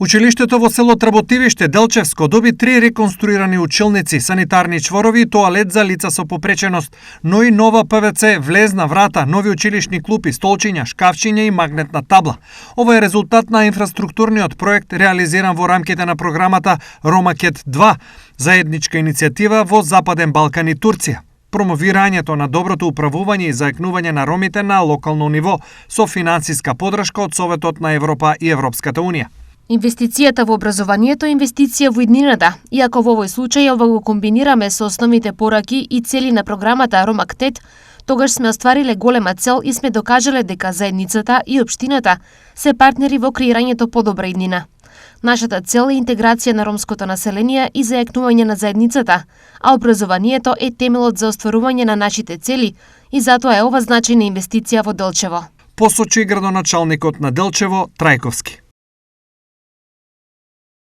Училиштето во село Трботивиште, Делчевско, доби 3 реконструирани училници, санитарни чворови и тоалет за лица со попреченост, но и нова ПВЦ, влезна врата, нови училишни клупи, столчиња, шкафчиња и магнетна табла. Ова е резултат на инфраструктурниот проект реализиран во рамките на програмата Ромакет 2, заедничка иницијатива во Западен Балкан и Турција. Промовирањето на доброто управување и заекнување на ромите на локално ниво со финансиска подршка од Советот на Европа и Европската Унија. Инвестицијата во образованието е инвестиција во иднината, иако во овој случај ја го комбинираме со основните пораки и цели на програмата Ромактет, тогаш сме оствариле голема цел и сме докажале дека заедницата и општината се партнери во креирањето подобра иднина. Нашата цел е интеграција на ромското население и заекнување на заедницата, а образованието е темелот за остварување на нашите цели и затоа е ова значајна инвестиција во Делчево. Посочи градоначалникот на Делчево Трајковски.